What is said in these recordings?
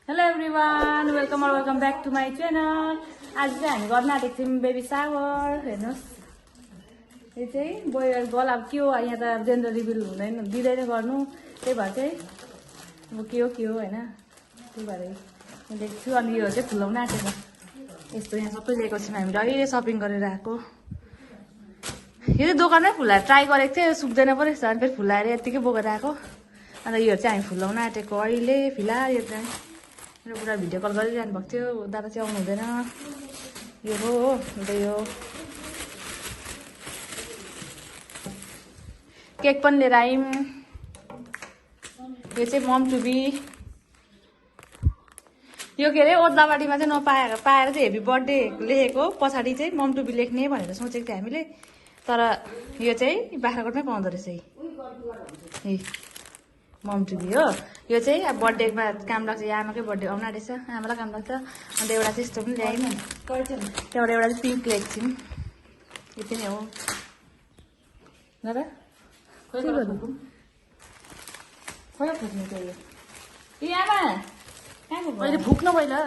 Hello everyone, welcome back to my channel. आज चाहिँ हामी गर्न आँटेको छौँ बेबी सावर। हेर्नुहोस् यो चाहिँ बोयर गर्ल। अब के हो यहाँ त जेन्डर रिभिल हुँदैन, दिँदैन गर्नु, त्यही भएर चाहिँ अब के हो होइन, त्यही भएर देख्छु छु। अनि यो चाहिँ फुलाउन आँटेको यस्तो यहाँ सबै लिएको छौँ हामीले, अहिले सपिङ गरेर आएको। यो चाहिँ दोकानमै फुलाएर ट्राई गरेको थिएँ, सुक्दैन पो रहेछ, अनि फेरि फुलाएर यत्तिकै बोकेर आएको। अन्त यो चाहिँ हामी फुलाउन आँटेको अहिले फिलहाल। यो चाहिँ मेरो पुरा भिडियो कल गरिरहनु भएको थियो, दादा चाहिँ आउनु हुँदैन। यो हो अन्त यो केक पनि लिएर आयौँ। यो चाहिँ मम टु बी। यो के अरे ओद्लाबारीमा चाहिँ पाएर चाहिँ हेप्पी बर्थडे लेखेको, पछाडि चाहिँ मम टु बी लेख्ने भनेर सोचेको थियो हामीले, तर यो चाहिँ बाख्राकोटमै पाउँदो रहेछ है मम टु बी हो। यो चाहिँ अब बर्थडेमा काम लाग्छ, यो आमाकै बर्थडे आउनु आँटेछ, आमालाई काम लाग्छ। अन्त एउटा चाहिँ यस्तो पनि ल्यायौँ, त्यहाँबाट एउटा चाहिँ पिङ्क ल्याएको छौँ। यति नै हो दादा। ए आमा अहिले फुक्न पहिला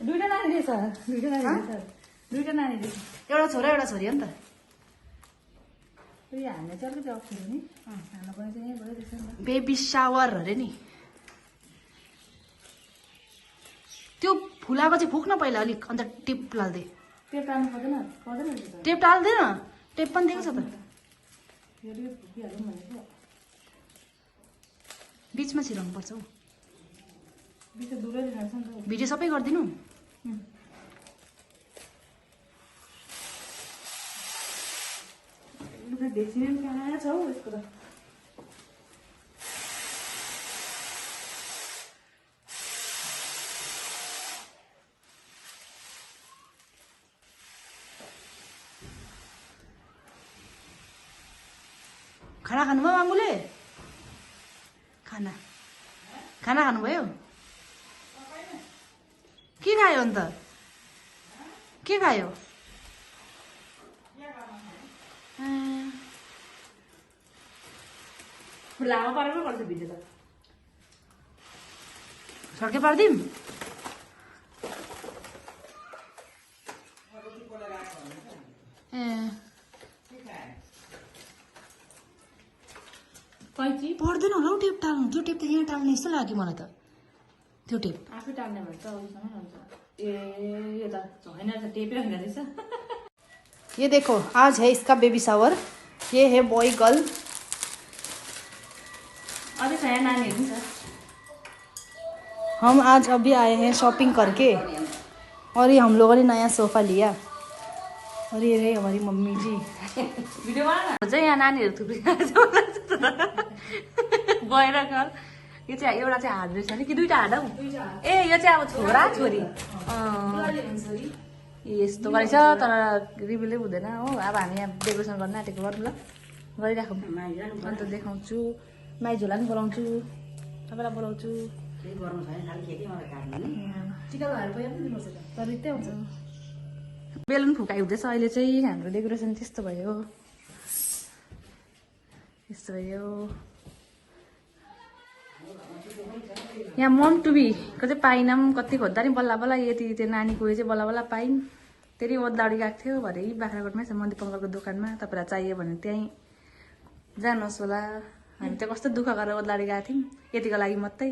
दुईवटा नानी रहेछ, दुईवटा नानी रहेछ, एउटा छोरा एउटा छोरी हो नि त। यो हाल्ने चाहिँ अलिकति अप्ठ्यारो नि, हाल्नु पर्ने चाहिँ यहीँ भइरहेछ नि त। बेबी सावर अरे नि, त्यो फुलाको चाहिँ फुक्न पहिला अलिक, अन्त टेप लाल्दै। टेप टाल्नु पर्दैन, टेप टाल्दैन, टेप पनि दिएको छ त। बिचमा छिराउनु पर्छ हौ, भिडियो सबै गरिदिनु। कहाँ छ हौ यसको त। खाना खानुभयो माङ्गुले? खाना खानुभयो? के खायो अन्त? के खायो? लामो पारेर गर्छ भिडियो त। छड्के पारिदिउँ? कैची पर्दैन होला हौ टेप टाल्नु। त्यो टेप त यहाँ टाल्ने जस्तो लाग्यो मलाई त। त्यो टेप आफै टाल्ने भन्छ अरूसँग हुन्छ। ए यो त छैन रहेछ, टेपै होइन रहेछ। ये देखो आज है इसका बेबी शावर। ये है बॉय गर्ल। अझै छ यहाँ नानीहरू पनि छ। हम आज अभी आए हैं शॉपिंग करके और ये हम लोगों ने नया सोफा लिया और ये रही हमारी मम्मी जी। भिडियो चाहिँ यहाँ नानीहरू थुप्रै गएर घर। यो चाहिँ एउटा चाहिँ हार्ड रहेछ नि कि दुईवटा हार्ड हौ? ए यो चाहिँ अब छोरा छोरी यस्तो गरेछ, तर रिभिलै हुँदैन हो। अब हामी यहाँ डेकोरेसन गर्न आँटेको, गर्नु ल, गरिराखौँ। अन्त देखाउँछु, माइजोलाई पनि बोलाउँछु, तपाईँलाई बोलाउँछु। बेलुन फुकाइ हुँदैछ अहिले चाहिँ। हाम्रो डेकोरेसन त्यस्तो भयो, यस्तो भयो। यहाँ मम टु बीको चाहिँ पाइनँ, कति खोज्दा नि बल्ल बल्ल यति त्यो नानीको उयो चाहिँ बल्ल बल्ल पाइन्। त्यही ओद्लाबाडी गएको थियो भरे बाख्राकोटमै छ मन्दिर पङ्कलको दोकानमा। तपाईँलाई चाहियो भने त्यहीँ जानुहोस् होला। हामी त कस्तो दुःख गरेर ओद्लाबाडी गएको थियौँ यतिको लागि मात्रै,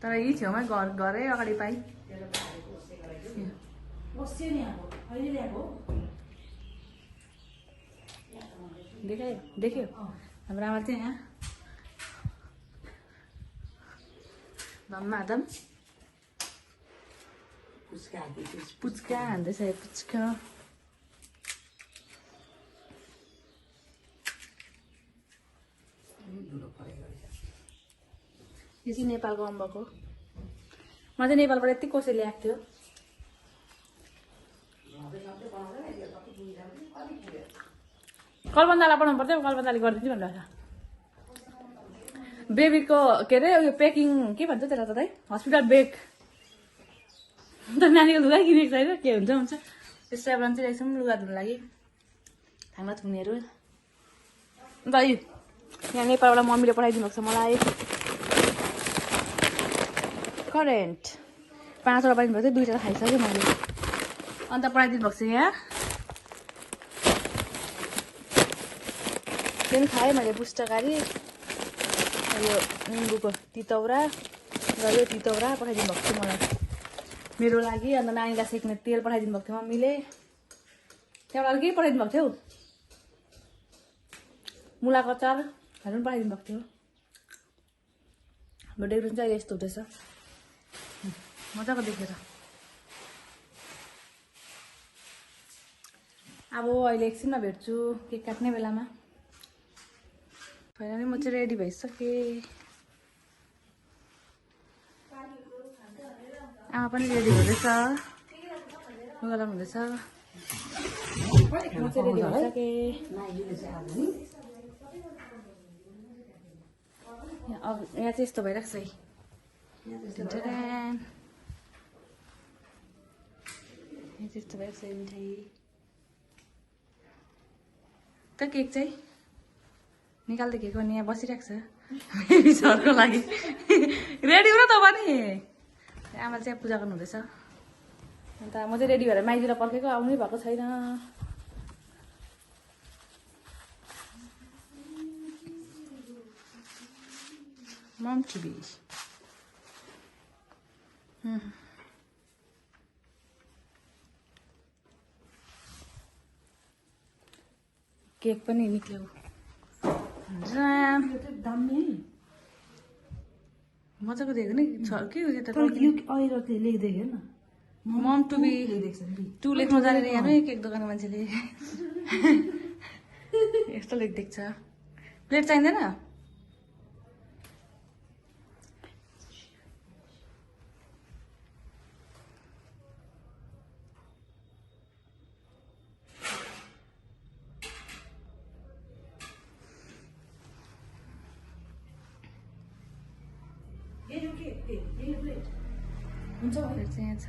तर यही छेउमै घरै अगाडि पाइ। देख्यो हाम्रो आमा चाहिँ यहाँ मादम पुच्का हान्दैछ। पुच्का यो चाहिँ नेपालको अम्बक हो। म चाहिँ नेपालबाट यति कोसेली ल्याएको थियो। कलबन्दालाई बनाउनु पर्थ्यो, कलबन्दाले गरिदिन्छु भनेर छ। बेबीको के अरे उयो पेकिङ के भन्छ त्यसलाई त, हस्पिटल बेग। अन्त नानीको लुगा किनेको छैन, के हुन्छ हुन्छ। त्यस्तो एप्लन चाहिँ ल्याएको छौँ लुगा धुनु लागि, थाङ्ना थुन्नेहरू। अन्त यहाँ नेपालबाट मम्मीले पठाइदिनु भएको छ मलाई। करेन्ट 5वटा पठाइदिनु भएको थियो 2टा खाइसकेँ मैले अन्त पठाइदिनु भएको छ यहाँ त्यो खाएँ मैले पुस्तकारी यो निम्बुको तितौरा र यो तितौरा पठाइदिनु भएको थियो मलाई मेरो लागि अन्त नानीलाई सेक्ने तेल पठाइदिनु भएको थियो मम्मीले त्यहाँबाट के पठाइदिनु भएको थियो मुलाको अचारहरू पनि पठाइदिनु भएको थियो हाम्रो डेकोरेसन चाहिँ यस्तो हुँदैछ मजाको देखेर अब अहिले एकछिनमा भेट्छु केक काट्ने बेलामा फाइनली म चाहिँ रेडी भइसकेँ आमा पनि रेडी हुँदैछ लुगा लाउनु हुँदैछ म चाहिँ रेडी भइसकेँ अब यहाँ चाहिँ यस्तो भइरहेको छ है यहाँ चाहिँ यस्तो भइरहेको छ मिठाई त केक चाहिँ निकाल्दै केक अनि यहाँ बसिरहेको छ सरको लागि रेडी हो र त पनि आमा चाहिँ पूजा गर्नु हुँदैछ अन्त म चाहिँ रेडी भएर माइजूलाई पर्खेको आउनै भएको छैन मम टिभी केक पनि निक्ल्यो दामी मजाको दिएको नि के हो त्यो लेखिदिएको न मम टु बी 2 लेख्नु जानेर यहाँ नै केक दोकानको मान्छेले यस्तो लेखिदिएको छ प्लेट चाहिँदैन हुन्छ चाहिँ छ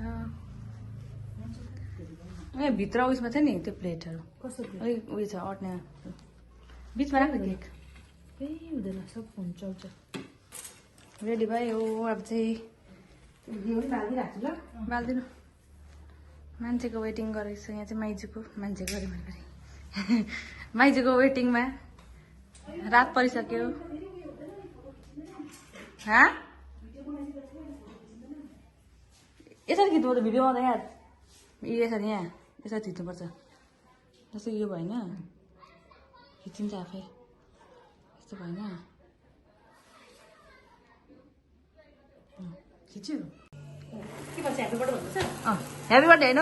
ए भित्र उयसमा छ नि त्यो प्लेटहरू कस्तो अलिक उयो छ अट्ने बिचमा राख्नु केक केही हुँदैन सब हुन्छ आउँछ रेडी भयो अब चाहिँ बालिदिइराख्छु ल बालिदिनु मान्छेको वेटिङ गरेको छ यहाँ चाहिँ माइजूको मान्छेको गरी मैले माइजूको वेटिङमा रात परिसक्यो हाँ यसरी खिच्नु त भिडियो आउँदा यार यसरी यहाँ यसरी खिच्नुपर्छ जस्तै यो भएन खिचिन्छ आफै यस्तो भएन खिच्यो के भन्छ ह्याप्पी बर्थडे भन्नुहुन्छ ह्याप्पी बर्थडे होइन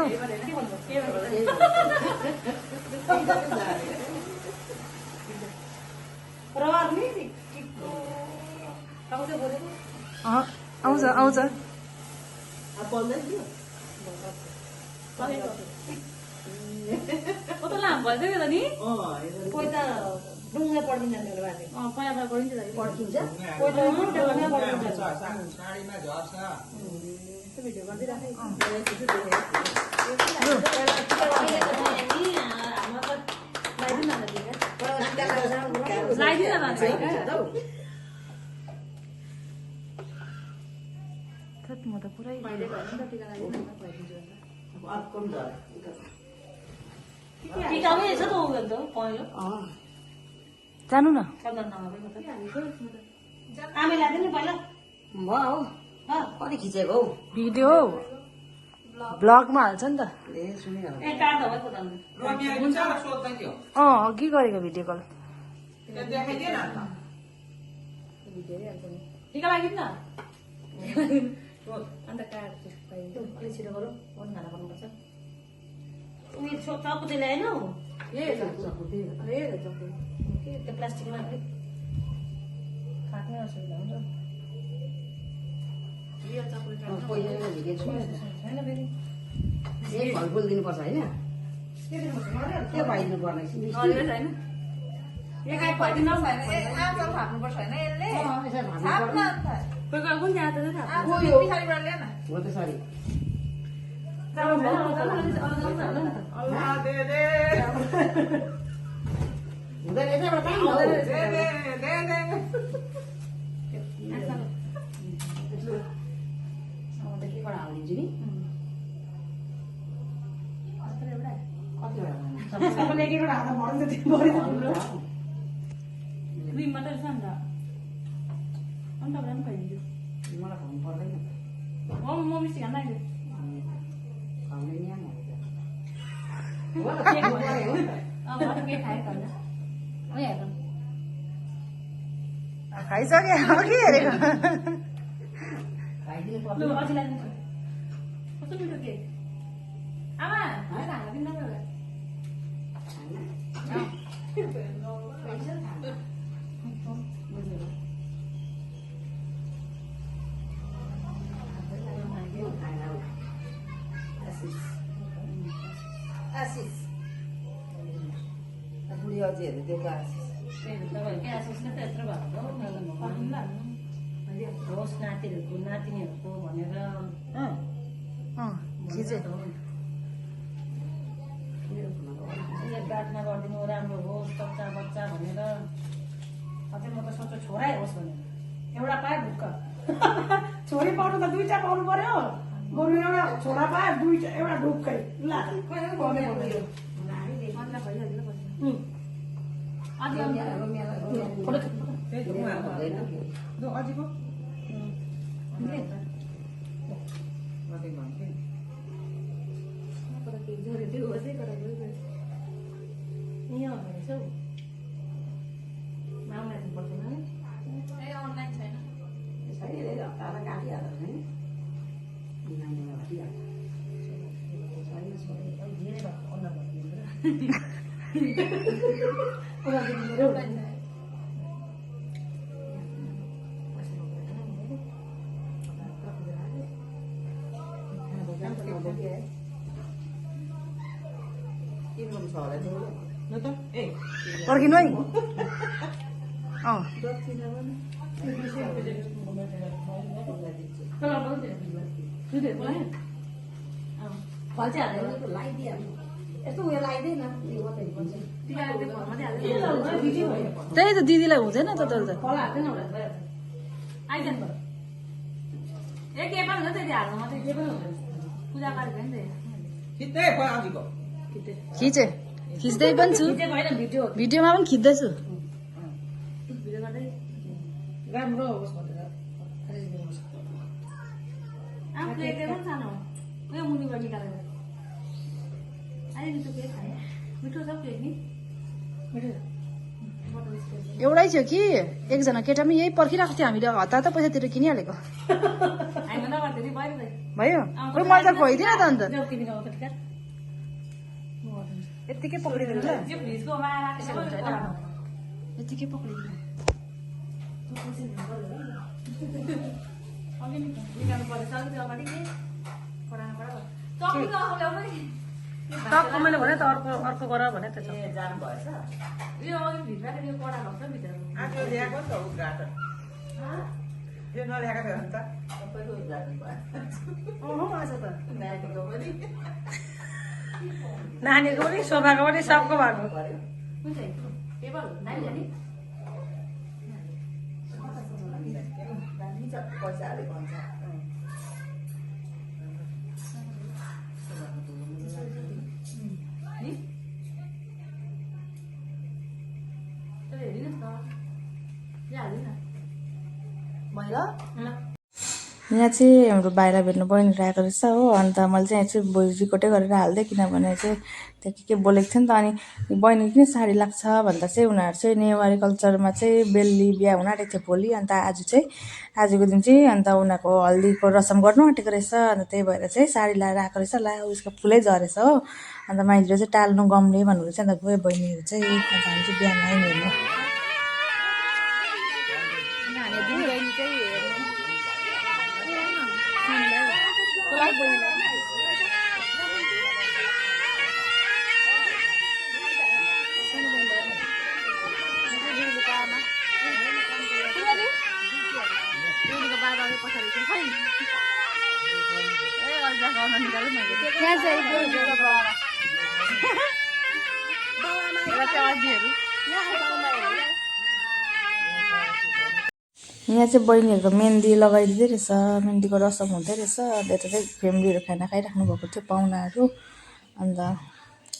आउँछ आउँछ लामो भइसक्यो त नि पहिला डुङ्गा पढिन्छ मेरो बाजे पहिला गरिन्छ पड्किन्छ भिडियो गरिदिइराखेँ म त पुरै टिकामै छ त उयो त पहिलो जानु न आमे लाग्दैन नि पहिला भयो कति खिचेको हौ भिडियो ब्लगमा हाल्छ नि त ए सुनिहाल ए काट्दा भयो त अघि गरेको भिडियो कल टिका लागि न अन्त काट्छु छिटो गरौँ मन खाना बनाउनुपर्छ उयो चकुते ल्याएनौ त्यो प्लास्टिकमा काट्ने असुविधा हुन्छ पैसा झिकेको छु होइन फेरि एक फलफुल दिनुपर्छ होइन के पाइदिनु पर्ने होइन एकाइ फर्किनु कोही कोही कुन चाहिँ आएको हो त सरी हुँदैन यताबाट पाइनु एक हात भर्नु त्यो बढी तिम्रो दुई मात्रै छ नि त अन्त पनि खाइदियो मलाई खुवाउनु पर्दैन म मिस्टी खान लाग्यो खुवाउने नियम हो के खायो खान्छ खाइसके हो कि हेरेको खाइदिनु पर्छ लु अझै लाग्नु कस्तो मिठो के आमा खाना दिन्न एउटा आशिष बुढी अझैहरू दिएको आशिष होस् नातिहरूको नातिनीहरूको भनेर खिचे प्रार्थना गरिदिनु राम्रो होस् बच्चा बच्चा भनेर अझै म त सोच्छु छोरै होस् भनेर एउटा पाए ढुक्क छोरी पाउनु त दुईटा पाउनु पर्यो बरु एउटा छोरा पायो दुईटा एउटा ढुक्कै ल अझैको पर्खिनु है यस्तो उयो लगाइदिएन त्यही त दिदीलाई हुँदैन त त्यसले त आइजानु ए के पनि हुन्छ त्यति हाल्नु मात्रै के पनि हुँदैन पूजा गरेको नि खिचे खिच्दै पनि छु भिडियोमा पनि खिच्दैछु भिडियो गर्दै राम्रो होस् भनेर आफूले एकदमै पनि सानो हो उयो मुनिबाट निकालेर अहिले मिठो केक खाने मिठो छ केक नि एउटै थियो कि एकजना केटा पनि यही पर्खिरहेको थियो हामीले हतार त पैसा तिरेर किनिहालेको हामी नगर्दाखेरि भयो नि भयो खोइ मैले त खुवाइदिन त अन्त तिमीको आउँछ ठिक यत्तिकै पक्रिदिनु ल यो फ्रिजको माया राखेको छ यत्तिकै पक्रिदिनु अघि नि निकाल्नु पर्छ त्यो अगाडि के पढाउनु पर्यो चक्कीको ल्याउनु नि टक्क मैले भने त अर्को अर्को गर भने त ए जानु भएछ यो अघि फ्रिज राखेर यो पढा लाग्छ भित्र आज ल्याएको त उद्घाटन यो नल्याएको थियो नि त सबैको उद्घाटन भयो ओहो आज त नानीको पनि नानीको पनि शोभाको पनि सबको भएको पर्यो कुन चाहिँ टेबल नानी जाने पैसा अलिक भन्छ यहाँ चाहिँ हाम्रो भाइलाई भेट्नु बहिनीहरू आएको रहेछ हो अन्त मैले चाहिँ यहाँ चाहिँ भोइस रिकर्डै गरेर हाल्दै किनभने चाहिँ त्यहाँ के बोलेको थियो नि त अनि बहिनी किन साडी लाग्छ भन्दा चाहिँ उनीहरू चाहिँ नेवारी कल्चरमा चाहिँ बेली बिहा हुन आँटेको थियो भोलि अन्त आजको दिन चाहिँ अन्त उनीहरूको हल्दीको रसम गर्नु आँटेको रहेछ अन्त त्यही भएर चाहिँ साडी लगाएर आएको रहेछ ला उसको फुलै झरेछ हो अन्त माइजूले चाहिँ टाल्नु गम्ले भन्नुहुँदैछ अन्त गयो बहिनीहरू चाहिँ अन्त हामी चाहिँ बिहामा आयौँ हेर्नु यहाँ चाहिँ बहिनीहरूको मेहन्दी लगाइदिँदै रहेछ मेहन्दीको रसम हुँदै रहेछ अन्त यता चाहिँ फ्यामिलीहरू खाना खाइराख्नु भएको थियो पाहुनाहरू अन्त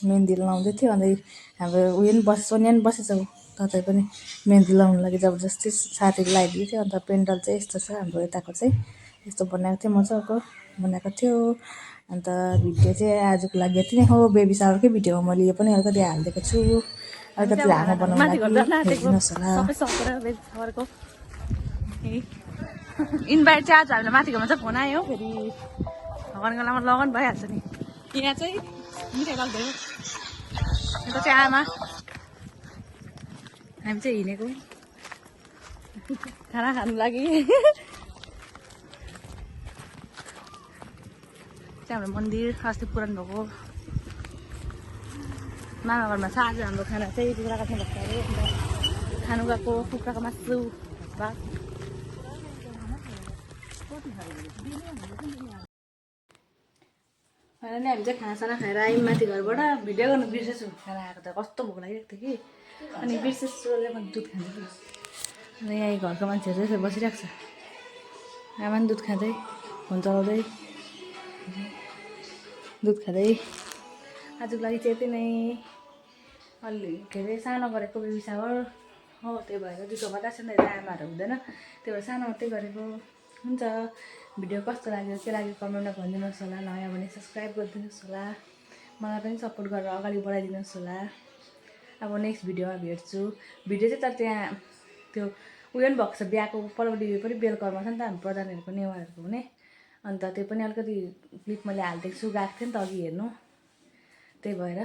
मेहन्दी लाउँदै थियो अन्त हाम्रो उयो पनि सोनिया पनि बसेछ ततै पनि मेहन्दी लाउनु लागि जबरजस्ती साथीले लगाइदिएको थियो अन्त पेन्डल चाहिँ यस्तो छ हाम्रो यताको चाहिँ यस्तो बनाएको थियो मजाको बनाएको थियो अन्त भिडियो चाहिँ आजको लागि यति नै हो बेबी सावरकै भिडियो हो मैले यो पनि अलिकति हालिदिएको छु अलिकति लामो बनाउनु माथि घर जान लागि आँटेको हेरिदिनुहोस् होला सबै सकेर बेबी सावरको इन्भाइट चाहिँ आज हामीलाई माथि घरमा चाहिँ फोन आयो फेरि भगवान्को नाममा लगन भइहाल्छ नि यहाँ चाहिँ मिठाई लाग्दैन यता चाहिँ आमा हामी चाहिँ हिँडेको खाना खानु लागि चाहिँ हाम्रो मन्दिर अस्ति पुरानो भएको मामा घरमा छ आज हाम्रो खाना चाहिँ कुखुरा काट्नु भएको अरे अन्त खानु गएको कुखुराको मासु भात अनि हामी चाहिँ खानासाना खाएर आयौँ माथि घरबाट भिडियो गर्नु बिर्सेछु खाना आएको त कस्तो भोक लागिरहेको थियो कि अनि बिर्सेछु म दुध खाँदै अनि यहाँ घरको मान्छेहरू यसरी बसिरहेको छ आमा पनि दुध खाँदै फोन चलाउँदै दुध खाँदै आजको लागि चाहिँ यति नै अलि के अरे सानो गरेको बेबी सावर हो त्यही भएर दुधको मात्रै छैन आमाहरू हुँदैन त्यही भएर सानो मात्रै गरेको हुन्छ भिडियो कस्तो लाग्यो के लाग्यो कमेन्टमा भनिदिनुहोस् होला नयाँ भने सब्सक्राइब गरिदिनुहोस् होला मलाई पनि सपोर्ट गरेर अगाडि बढाइदिनुहोस् होला अब नेक्स्ट भिडियोमा भेट्छु भिडियो चाहिँ तर त्यहाँ त्यो उयो पनि भएको छ बिहाको पल्लोपट्टि पनि बेलकरमा छ नि त हाम्रो प्रधानहरूको नेवारहरूको हुने अन्त त्यो पनि अलिकति क्लिप मैले हालिदिएको छु गएको थिएँ नि त अघि हेर्नु त्यही भएर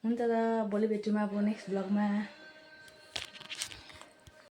हुन्छ त भोलि भेट्यौँ अब नेक्स्ट ब्लगमा